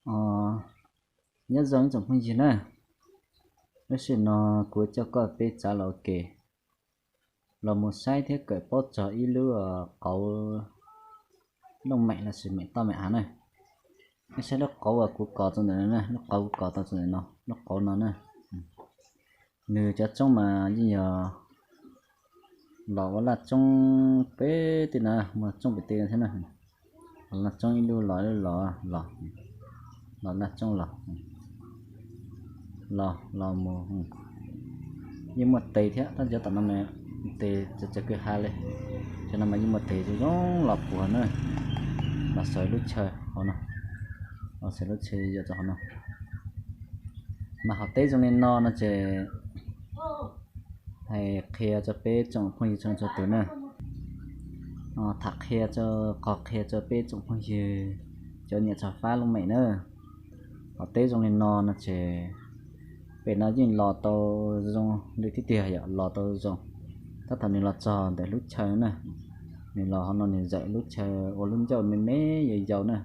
Nyob zoo ib tsoom phooj ywg na, lub sij hawm no kuv coj koj peb tsav los ua ke, los mus saib thiab kawm paub txog ib lub qauv looj mem los sis mem toj mem av na. Nej saib lub qauv uas kuv kos tau ntawm no, lub qauv kuv kos tau ntawm no, lub qauv no na. Nws cov tsoob mas yeej yog los ua laj tsoob pem tej na, muaj tsoob pem tej thiab na. Los laj tsoob ib lub los ib lub los, los, los laj tsoob los, los los mus, yeej muaj tes thiab, tab sis tom no mas tes txawv txawv kwj ha li. Cov no mas yeej muaj tes zoo zoo los puag na, los xaws lub chaw hauv no, los xaws lub chaw yom, rau hauv no. Mas hauv teb zoo li no no ces hais qhia rau peb tsoom phooj ywg txhua txhua tus na, tham qhia, qhov qhia rau peb tsoom phooj ywg cov nyiam txog fab looj mem na. Hauv teb zoo li no no ces pem no yeej los tau zoo li thiab tiag yom, los tau zoo. Tab tom nws los txog ntawm lub chaw na, nws los hauv no nws zawm lub chaw ua lub ncauj me me yau yau na,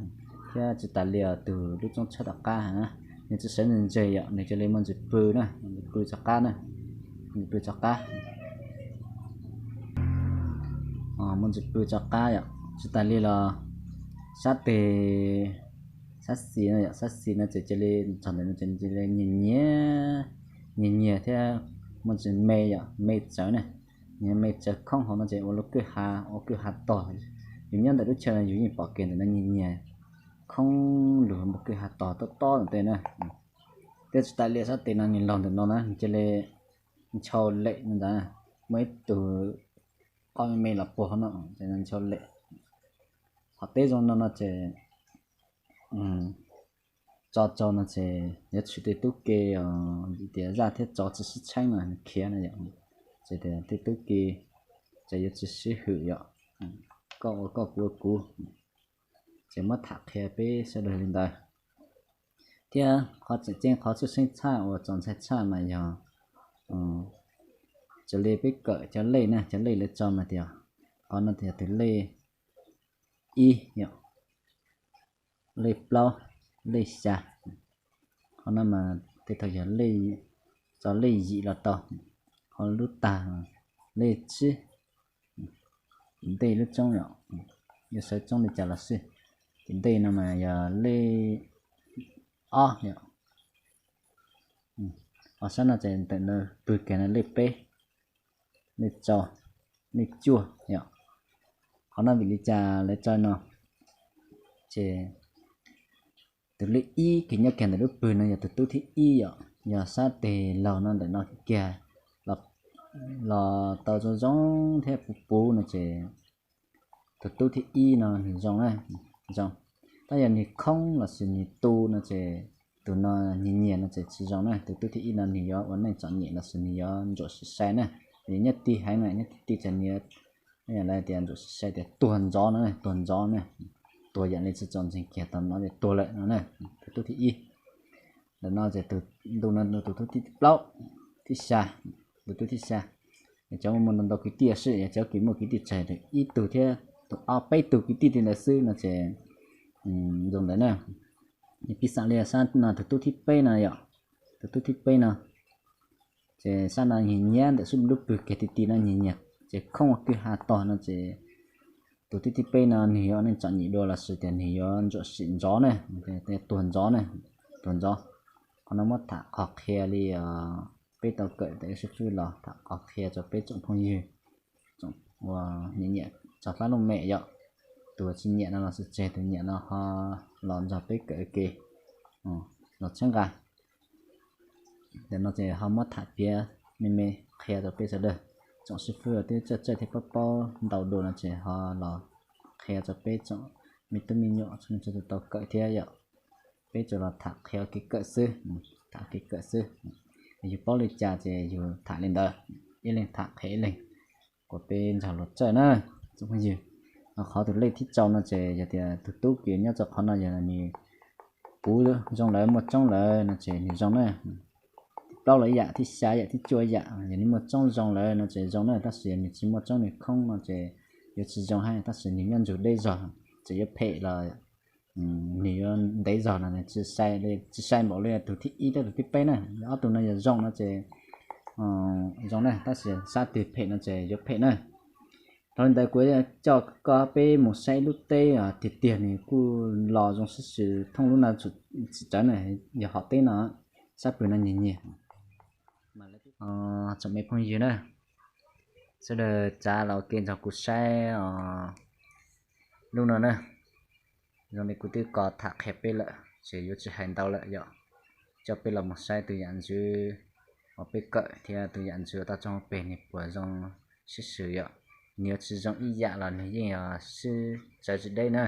thiab tsis tas li os, tus lub tsoob tshawb tom qab na, nws tsis sawv ntseg ntseg yom, nws cia li muaj ntsis pw na, ntsis pw tso qab na, ntsis pw tso qab. Muaj ntsis pw tso qab yom, tsis tas li los sab tes, sab xis no yom, sab xis no ces cia li txog ntawm no ces cia li nyias nyias, nyias nyias thiab muaj ntsis me yom, me tsawv na, nyias me tsawv khoob hauv no ces ua lub kwj ha, ua kwj ha tog. Yus nyob ntawm lub chaw no yus yeej pom kev ntawm no nyias nyias khoob lug ua kwj ha tog tob tob ntawm tej na. Thiab tsis tas li sab tes no nws laug ntawm no na, nws cia li nchau lem no ntag, muaj ib tug qoj me me los puag hauv no, ces nchau lem. Hauv teb zoo no no ces tso tsau no ces yuav tshwm tej tub ke, vim tias zaj thiab tsov tsis sib tsheeb no nws khiav no yom, ces tias tej tub ke ces yuav tsis sib hwm yom, koj ua koj kuv ua kuv. Ces muab tham qhia peb sawv daws li ntawd. Thiab qhov tseem ceeb qhov tshwj xeeb tshaj uas txaus ntshai tshaj mas yog raws li peb kawm cov lej na, cov lej lawv tso mas tias qhov no tias tus lej ib yom, lej plaub, lej xya. Qhov no mas tej thaum yog tso lej yim los tau, qhov lub tag lej tsib. Tim ntej lub tsoob yom, yuav sawv tsoob li cas los xij, tim ntej no mas yog lej ob yom. Qhov sab no ces ntawm no pw kiag no lej peb, lej rau, lej cuaj yom. Qhov no vim li cas lawv tso no? Ces tus lej ib kis nyob kiag ntawm lub pwg no yog tus tub thib ib yom, yog sab tes laug no ntawm no kiag los tau zoo zoo thiab puv puv no ces tus tub thib ib no nws zoo na, zoo. Tab yog nws khoob los sis nws tu no ces tus no nyias nyias no ces tsis zoo na. Tus tub thib ib no nws yuav ua neej txom nyem los sis nws yuav ntsuam sim sai na. Nws nyob ti heev na, nyob ti ti ces nws yuav, lawv tias ntsuam sim sai tias tuag ntxov no, tuag ntxov na, tuag yam li tsis txaus ntseeg kiag tau no ces tuag lawm no na. Tus tub thib ib. Ntawm no ces tus ntu no tus tub thib plaub, thib xya, tus tub thib xya. Cov muaj ntau ntau kwv tij sib, yog cov kis muaj kwv tij tsawg ib tug thiab tus ob peb tug kwv tij ti ntawd xwb no ces zoo ntawd na. Piv xam li sab no tus tub thib peb no yom, tus tub thib peb no ces sab no nyias nyias ntawm xub lub pwg kiag ti ti no nyias nyias ces khoob ua kwj ha tog no ces tus tub thib peb no nws yuav neej txom nyem dua los sis tias nws yuav ntsuam sim ntxov na, tuag ntxov na, tuag ntxov. Qhov no muab tham qhov qhia li peb tau kawm tas ib sib fwb los tham qhov qhia rau peb tsoom phooj ywg uas nyiam nyiam txog fab looj mem yom. Tus tsis nyiam no los sis tseg, tus nyiam no ho los nrog peb kawm ua ke los txhawb nqa. Ntawm no ces ho muab tham piav me me qhia rau peb sawv daws. Tsoom sib fwb twb txawj txawj thiab paub paub ntau dua no ces ho los qhia rau peb tsoom me tub me nyuam txhua leej txhua tus tau kawm thiab yom. Peb tsuas los tham qhia kev kawm xwb, tham kev kawm xwb. Yus paub li cas ces yus tham li ntawd, ib leeg tham qhia ib leeg, kom peb nrog luag txawj na tsoom phooj ywg. Qhov tus lej thib rau no ces yog tias tus tub kis nyob rau qhov no yog nws puv zoo lawm muaj tsoob lawm no ces nws zoo na. Thib plaub los ib yam, thib xya ib yam, thib cuaj ib yam, yog nws muaj tsoob zoo lawm no ces zoo na, tab sis yog nws tsis muaj tsoob nws khoob no ces yuav tsis zoo hab, tab sis nws nyob ntsug deb zog ces yuav phem los nws yuav ntev zog no nws tsis sai npaum li tus thib ib thiab tus thib peb na. Ob tug no yog zoo no ces zoo na, tab sis sab twg phem no ces yuav phem na. Dhau li ntawd kuv coj koj peb mus saib lub teb tiag tiag nws kuj los zoo sib xws thooj lub no txim tsawv na, yog hom teb no, sab pwg no nyias nyias. Tsoom me phooj ywg na, sawv daws tsav los ua ke nrog kuv saib lub no na. Zoo li kuv twb kov tham qhia peb lawm ces yuav tsis hais ntau lawm yom. Coj peb los mus saib tus yam ntxwv uas peb kawm thiab tus yam ntxwv uas toj roob hauv pes nws puas zoo sib xws yom. Nws yuav tsis zoo ib yam los nws yeej yog sib tsawv tsis deb na.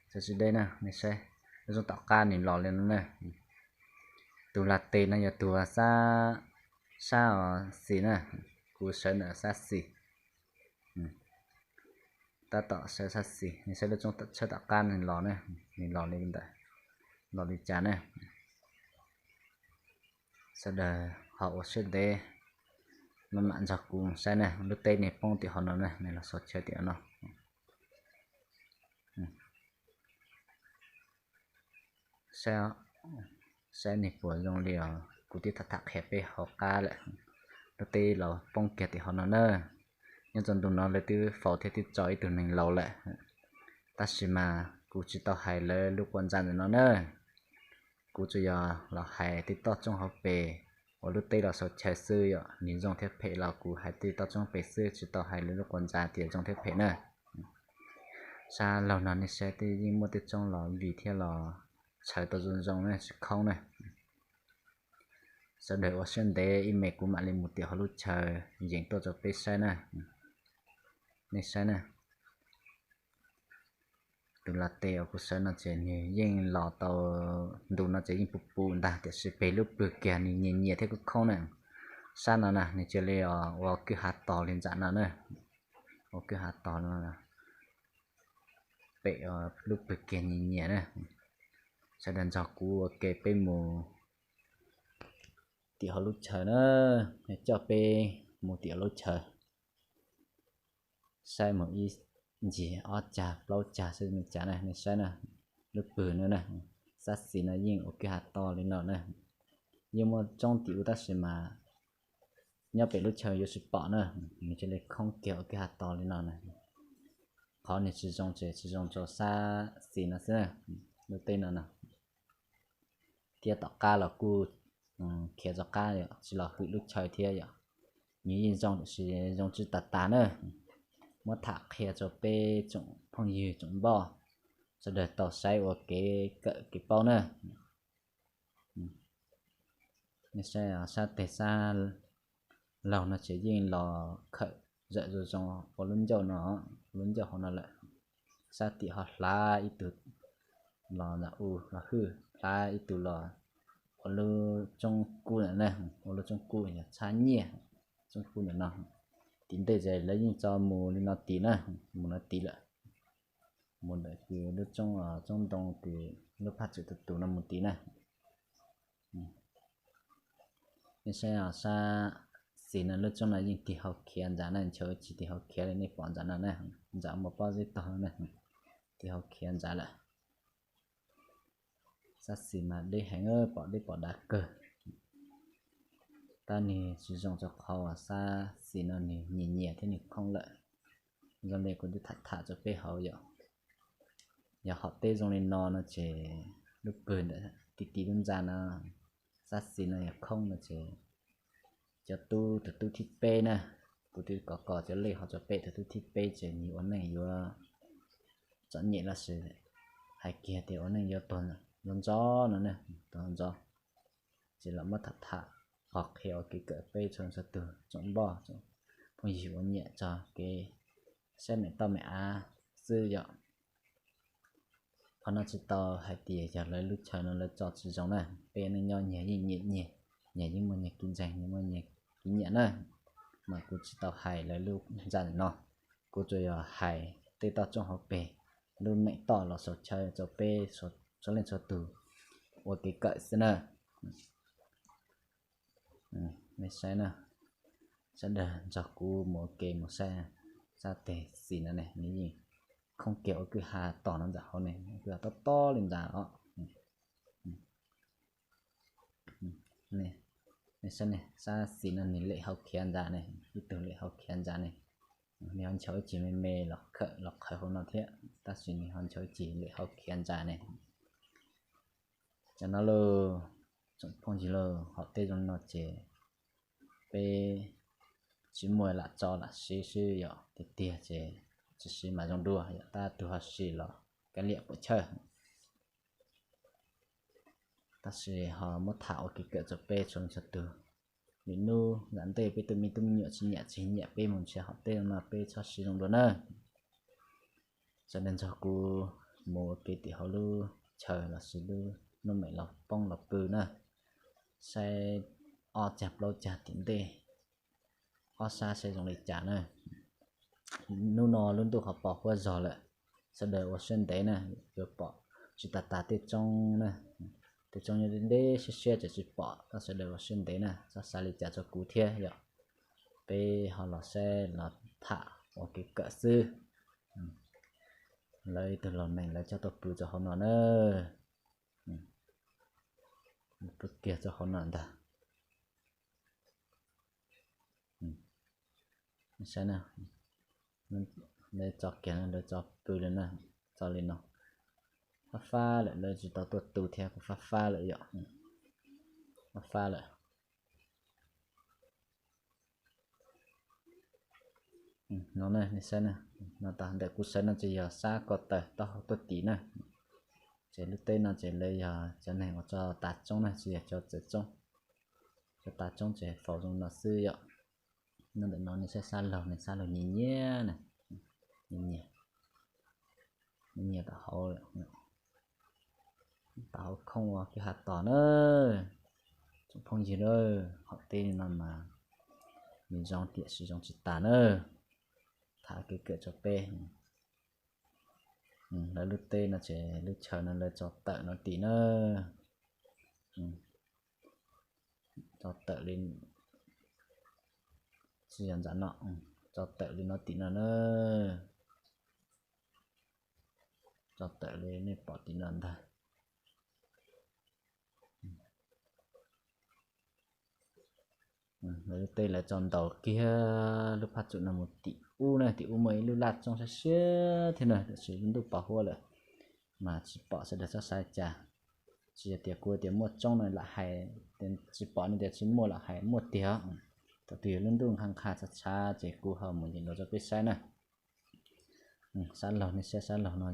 Tsawv tsis deb na, nej saib, lub roob tom qab nws los li no na. Tus lag tes no yog tus sab, sab xis na, kuv sawv ntawm sab xis. Tab tom sawv sab xis, nej saib lub roob tshawb tom qab nws los na, nws los li ntawd, los li cas na. Sawv daws ho ua siab ntev maj mam nrog kuv saib na, lub teb nws poob tim hauv no na, nws los xaus chaw tim no. Saib, saib nws puas zoo li os, kuv twb tham tham qhia peb hauv qab lawm. Lub teb los poob kiag tim hauv no na. Nyob rau ntu no lawv twb faus thiab twb tso ib tug neeg laus lawm, tab sis mas kuv tsis tau hais lawv lub quas ntxa ntawm no na. Kuv tsuas yog los hais tej toj roob hauv pes uas lub teb los xaus chaw xwb yom, nws zoo thiab phem los kuv hais tej toj roob pes xwb, tsis tau hais lawv lub quas ntxa tias zoo thiab phem na. Sab laug no nej saib tej yeej muaj tej roob los vig thiab los tshaw tau zoo zoo na, tsis khoob na. Sawv daws ua siab ntev ib me kuv mam li mus tim hauv lub chaw yees tuaj rau peb saib na. Nej saib na, tus lag tes uas kuv sawv no ces nws yeej los tau, ntu no ces yeej puv puv ntag, tiam sis pem lub pwg kiag nws nyias nyias thiab khoob khoob na. Sab no na nws cia li ua kwj ha tos li ntawm no na, ua kwj ha tos no, pem lub pwg kiag nyias nyias na. Sawv daws nrog kuv ua ke peb mus tim hauv lub chaw na, coj peb mus tim hauv lub chaw saib mus ib ncig ob cag plaub cag xwb li cas na, nej saib na, lub pwg no na, sab xis no yeej ua kwj ha tos li no na. Yeej muaj roob tim ub tab sis mas nyob pem lub chaw yuav tsis pom na, nws cia li khoob kiag ua kwj ha tos li no na. Qhov nws tsis zoo ces tsis zoo rau sab xis no xwb na, lub teb no na. Thiab tom qab los kuj khiav rov qab yom, tsis los hwm lub chaw thiab yom. Nws yeej zoo tiam sis zoo tsis tas tas na. Muab tham qhia rau peb tsoom phooj ywg tsoom npoj sawv daws tau saib ua kev kawm kev paub na. Nej saib sab teg sab laug no ces yeej los khawm zawm zoo zoo ua lub ncauj no, lub ncauj hauv no lawm. Sab tim ho hlav ib tug los ntawm u los hwj, hlav ib tug los ua lub tsoob kub ntawm na, ua lub tsoob kub yog txhab nyiaj, tsoob kub ntawm no. Tim ntej ces lawv yeej tso mus li no tid na, mus no tid lawm. Mus ntawm lub tsoob, tsoob ntoo tim lub phaj tswm tus tus no mus tid na. Nej saib sab xis no lub tsoob no yeej tig hau khiav ntsav na, nchaw tsis tig hau khiav li nej pom ntsav no na, ntsav mus pob zeb tog na, tig hau khiav ntsav lawm. Sab xis mas deb heev, pom deb pom dav kawg. Tab nws tsis zoo rau qhov uas sab xis no nws nyias nyias thiab nws khoob lawm. Zoo li kuv twb tham tham rau peb hauv yom, yog hom teb zoo li no no ces lub pwg ntawm ti ti lub ntxa no, sab xis no yog khoob no ces cov tub, tus tub thib peb na, kuv twb kov kos cov lej hov rau peb, tus tub thib peb ces nws ua neej yuav txom nyem los sis hais kiag tias ua neej yuav tuag ntxov no na, tuag ntxov. Ces los muab tham tham qhov qhia ua kev kawm peb txhua txhua tus tsoom npoj, phooj ywg uas nyiam txog kev saib me toj me av xwb yom. Qhov no tsis tau hais tias yog lawv lub chaw no lawv tso tsis zoo na, peb neej nyob nyias yeej nyiam nyias, nyias yeej muaj nyias kev ntseeg, nyias muaj nyias kev nyiam na. Mas kuv tsis tau hais lawv lub ntxa no, kuv tsuas yog hais tej toj roob hauv pes, lub neej toj los xaus chaw rau peb txhua leej txhua tus ua kev kawm xwb na. Nej saib na, sawv daws nrog kuv mus ua ke mus saib, sab teg xis no ne nws yeej khoob kiag ua kwj ha tom no ntawm hauv ne, kwj ha tob tob li ntawd os. Nej saib ne, sab xis no nws lem hau khiav ntsa ne, ib tug lem hau khiav ntsa ne. Nws ho nchaw ib ceg me me los khawm los qhawv hauv no thiab, tab sis nws ho nchaw ib ceg lem hau khiav ntsa ne. Cov no lauj, tsoom phooj ywg lauj, hom teb zoo no ces peb tsis muaj lam tso lam siv xwb yom, tiag tiag ces tsis siv mas zoo dua yom, tab tug ho siv los kav liam puas chawj. Tab sis ho muab tham ua kev kawm rau peb txhua leej txhua tug. Lwm hnub zam ntej peb tus me tub me nyuam tsis nyiam tsis nyiam peb mus nrhiav hom teb no peb txhob siv zoo dua na. Sawv daws nrog kuv mus ua ke tim hauv lub chaw los sis lub hnub meem los poob los pw na, saib ob cag plaub cag tim ntej, ob sab saib zoo li cas na. Hnub no lub ntuj ho pos huab zog lawm, sawv daws ua siab ntev na, yuav pom tsis tas tas tej roob na. Tej roob nyob deb deb siab siab ces tsis pom, tab sawv daws ua siab ntev na, txhob xav li cas rau kuv thiab yom. Peb ho los saib los tham ua kev kawm xwb. Lawv ib tug los neeg lawv coj tuaj pw rau hauv no na. Pw kiag rau hauv no ntag. Saib na, lawv tso kiag no lawv tso pw li na, tso li no. Fab fab lawm, lawv tsis tau tuaj tu thiab kuj fab fab lawm yom. Fab fab lawm. No nej saib na, no tas ntawm kuv sawv no ces yog sab ko taw taub hau tuaj tim na. Ces lub teb no ces lawv yog cov neeg uas tso tas roob na, tsis yog cov txawv roob. Cov tas roob ces faus zoo no xwb yom. No ntawm no nej saib sab laug, nej sab laug nyias nyias na, nyias nyias, nyias nyias tom hauv, tom hauv khooj ua kwj ha tos na. Tsoom phooj ywg, hom teb no mas nws zoo tiam sis zoo tsis tas na. Tham kev kawm rau peb. Lawv lub teb no ces lub chaw no lawv tso tawm no tim na. Tso tawm li, tsis yog ntawm no, tso tawm li no tim no na. Tso tawm li nej pom tim no ntag. Lawv lub teb lawv tso ntaus kiag lub phab txum no mus tim ub na, tim ub muaj ib lub laj roob siab siab thiab na, tiam sis lub ntuj pos huab lawm mas tsis pom, sawv daws txhob xav cas. Tsis yog tias kuv tias muaj roob no lam hais, tsis pom no tias tsis muaj lam hais, muaj tiag. Thaum twg yog lub ntuj nqha nqha tshav tshav ces kuv ho mus yeem dua rau peb saib na. Sab laug, nej saib sab laug no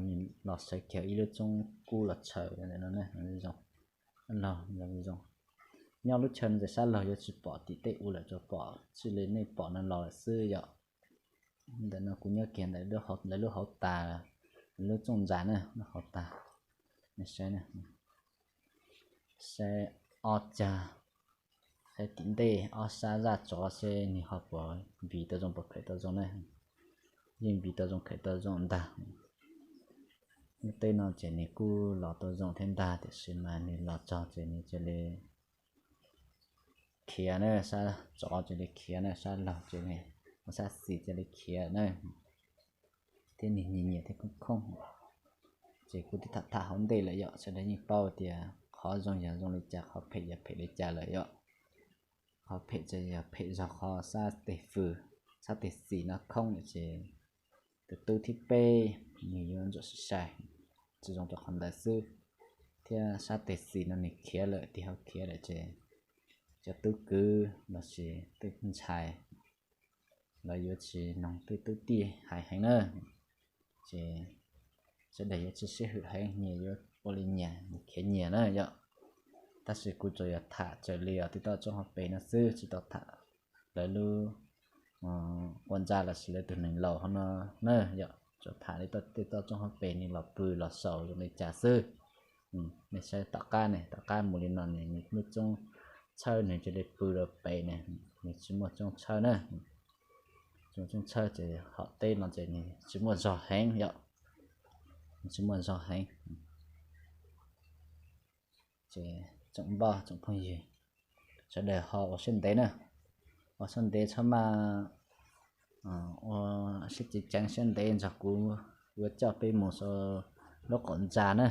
los sawv kiag ib lub roob kub los tshaw no, zoo, nyob lub chaw no ces sab laug yuav tsis pom tim tej ua lawm, tsuas pom txij li nej pom no los lawm xwb yom. Ntawm no kuv nyob kiag ntawm lawv lub hauv tas, lub tsooj ntsa na, lub hauv tas. Nej saib, saib ob cag, saib tim ntej ob sab zaj tsov seb nws ho puas npis tau zoo, puas khaws tau zoo na. Yeej npis tau zoo, khaws tau zoo ntag. Lub teb no ces nws kuj los tau zoo thiab ntag, tiam sis mas nws los txog ces nws cia li khiav na, sab tsov cia li khiav na, sab laug cia li, sab xis cia li khiav na. Thiab nws nyias nyias thiab khoob khoob. Ces kuv twb tham tham hauv ntej lawm yom, sawv daws yeej paub tias qhov zoo yog zoo li cas, qhov phem yog phem li cas lawm yom. Qhov phem ces yog phem zog qhov sab tes fws, sab tes xis no khoob lawm ces tus tub thib peb nws yuav ntsuam sai sai, tsis zoo rau qhov ntawd xwb. Thiab sab tes xis no nws khiav lawm, tig hauv khiav lawm ces cov tub kwv los sis tej ntxhais lawv yuav tsis noog tej tub tij hais heev na. Ces sawv daws yuav tsis sib hwm heev, nyias yuav ua li nyias, nyias khiav nyias na yom. Tab sis kuv tsuas yog tham raws li os tej toj roob hauv pes no xwb, tsis tau tham lawv lub ua ntxa los sis lawv tus neeg laus hauv no na yom. Tsuas tham li tej toj roob hauv pes nws los pw los xaus zoo li cas xwb. Nej saib tom qab ne, tom qab mus li no ne, nws lub roob tshawb nws cia li pw rau pem ne, nws tsis muaj roob tshawb na. Tsis muaj roob tshawb ces hom teb no ces nws tsis muaj zog heev yom, nws tsis muaj zog heev. Ces tsoom npawg tsoom phooj ywg, sawv daws ho ua siab ntev na, ua siab ntev txhob maj, ua siab ceev ceev siab ntev nrog kuv yuav coj peb mus saum lub qaum ntxa na,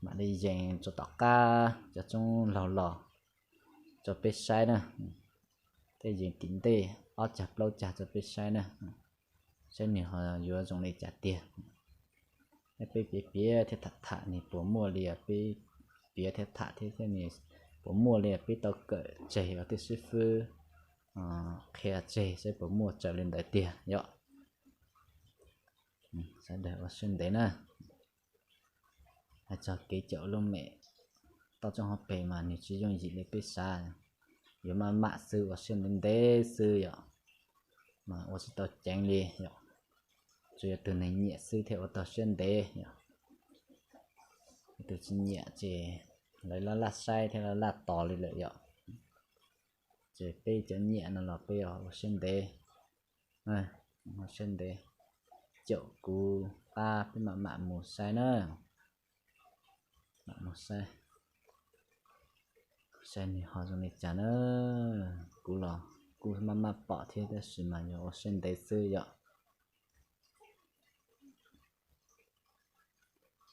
mam li yees rau tom qab cov roob laug los rau peb saib na. Tej yees tim ntej ob cag plaub cag rau peb saib na, saib nws ho yuav zoo li cas tiag. Peb piav piav thiab tham tham nws puas muaj li peb piav thiab tham thiab, thiab nws puas muaj li peb tau kawm tseg los tej xib fwb qhia tseg saib puas muaj raws li ntawd tiag yom. Sawv daws ua siab ntev na. Hais txog kev caum lub mem toj roob hauv pes mas nws tsis yooj yim li peb xav, yuav maj mam xwb, ua siab ntev ntev xwb yom, mas ua tsis tau ceev li yom. Tsuas yog tus neeg nyiam xwb thiaj ua tau siab ntev yom. Tus tsis nyiam ces lawv laj laj saib thiab laj laj tos li lawm yom. Ces peb cov nyiam no los peb ua siab ntev, ua siab ntev, caum kuv qab peb maj mam mus saib na. Mam mus saib, saib nws ho zoo li cas na. Kuv los kuj maj maj pom thiab tab sis mas yog ua siab ntev xwb yom.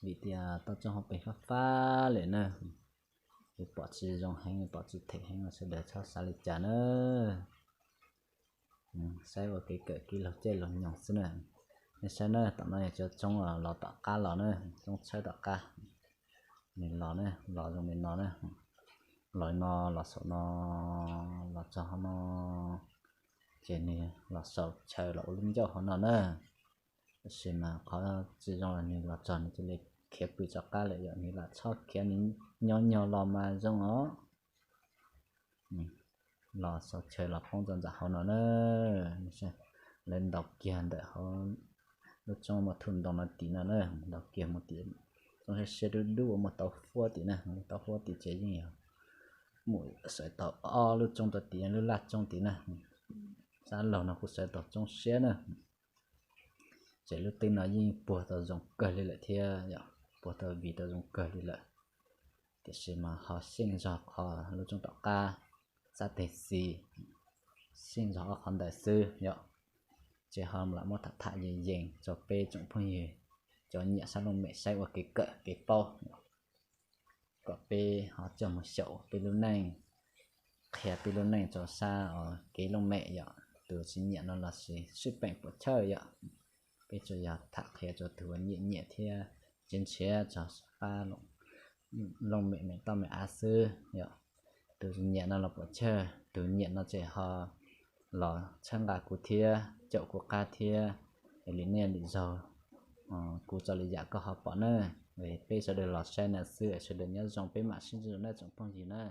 Vim tias toj roob hauv pes fab fab lawm na, ces pom tsis zoo heev, pom tsis them heev los sawv daws txhob xav li cas na. Saib ua kev kawm kev laug caij laug nyoog xwb na. Nej saib na, tom no yog cov roob los tom qab los na, roob tshawb tom qab. Nws los na, los zoo li no na, los no, los saum no, los txog hauv no, ces nws los saum chaw los ua lub ncauj hauv no na. Tab sis mas qhov tsis zoo los nws los txog nws cia li khiav pw rov qab lawm yom, nws lam txhob khiav, nws nyob nyog los mas zoo os. Los saum chaw los poob rau ntawm hauv no na. Lawv ntaus kiag ntawm hauv lub roob muaj thuj ntoo no tim no na, ntaus kiag mus tim roob siab siab dub dub uas muaj tauv huab tim na, tauv huab tim ces yeej yog mus sawv tau ob lub roob rau tim, lub laj roob tim na. Sab laug no kuj sawv tau roob siab na. Ces lub twb no yeej puag tau zoo kawg li lawm thiab yom, puag tau vim tau zoo kawg li lawm. Tiam sis mas ho xyeej zog qhov lub roob tom qab, sab teg xis, xyeej zog ob qhov ntawd xwb yom. Ces ho lam muab tham tham yees yees rau peb tsoom phooj ywg cov nyiam sab looj mem saib ua kev kawm kev paub, kom peb ho coj mus xyaum peb lub neej, qhia peb lub neej rau sab kev looj mem yom. Tus tsis nyiam no los sis sib peem puas chawj yom. Peb tsuas yog tham qhia rau tus uas nyiam nyiam thiab ntshiv ntshiv rau sab looj mem me toj me av xwb yom. Tus tsis nyiam no los puas chawj, tus nyiam no ces ho los txhawb nqa kuv thiab caum kuv qab thiab. Es li nej lwm zaug kuv tso li yam koj ho pom na. Peb sawv daws los saib no xwb, sawv daws nyob zoo, peb mam sib ntsib dua na tsoom phooj ywg na.